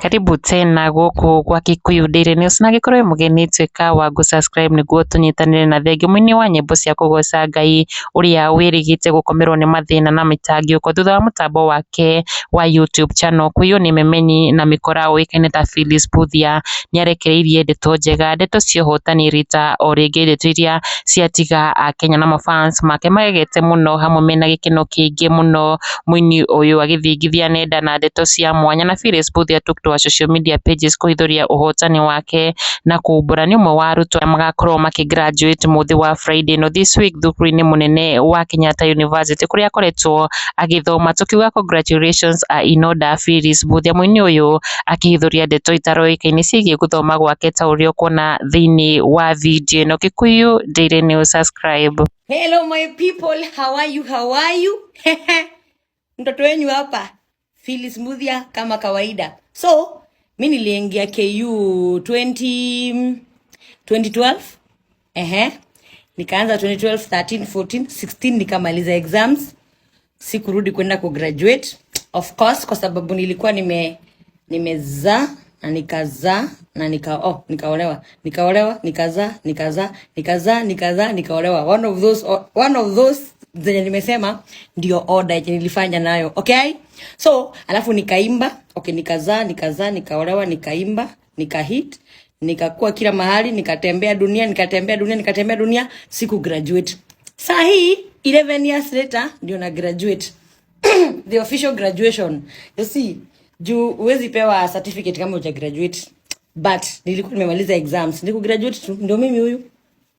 Karibu tena gũkũ gwa Kikuyu Daily News, na angĩkorwo wĩ mũgeni tuĩka wa gũ subscribe nĩguo tũnyitanĩre. Na thengiũ mũini wa nyĩmbo cia kũgoca Ngai ũrĩa wĩrĩgĩte gũkomerwo nĩ mathĩna na mĩtangĩko thutha wa mũtambo wake wa YouTube channel kũiywo nĩ memenyi na mĩkora ũĩkaine ta Phyllis Mbuthia, nĩarekereirie ndeto njega, ndeto cia ũhotani rita o rĩngĩ, ndeto iria ciatiga akenya na mafans make magegete mũno hamwe mena gĩkeno kĩingĩ mũno. Mũini ũyũ agĩthingithia nenda na ndeto cia mwanya, na Phyllis Mbuthia took to her social media pages kũhithũria ũhotani wake na kumbũra nĩ ũmwe wa arutwo arĩa magakorwo makĩ graduate mũthĩ wa Friday no this week thukuru-inĩ mũnene wa Kenyatta University kũrĩa akoretwo agĩthoma. Tũkiuga congratulations are in order, Phyllis Mbuthia. Mũini ũyũ akĩhithũria ndeto itaroĩkaine ciĩgiĩ gũthoma gwake ta ũrĩa ũkuona thĩinĩ wa video ĩno. Kikuyu Daily News, subscribe. Hello my people, how are you? How are you? Mtoto wenyu hapa Phyllis Mbuthia kama kawaida. So, mi niliingia KU 20 2012. Ehe. Nikaanza 2012, 13, 14, 16 nikamaliza exams. Sikurudi kwenda ku graduate. Of course kwa sababu nilikuwa nimezaa na nikazaa na nikaolewa, nikaolewa, nikazaa, nikazaa, nikazaa, nikazaa, nikaolewa. One of those zenye nimesema ndio order yenye nilifanya nayo, okay. So alafu nikaimba, okay, nikazaa, nikazaa, nikaolewa, nikaimba, nikahit, nikakuwa kila mahali, nikatembea dunia, nikatembea dunia, nikatembea dunia, siku graduate. Saa hii 11 years later ndio na graduate, the official graduation, you see. Juu huwezi pewa certificate kama uja graduate, but nilikuwa nimemaliza exams, niku graduate tu. Ndio mimi huyu.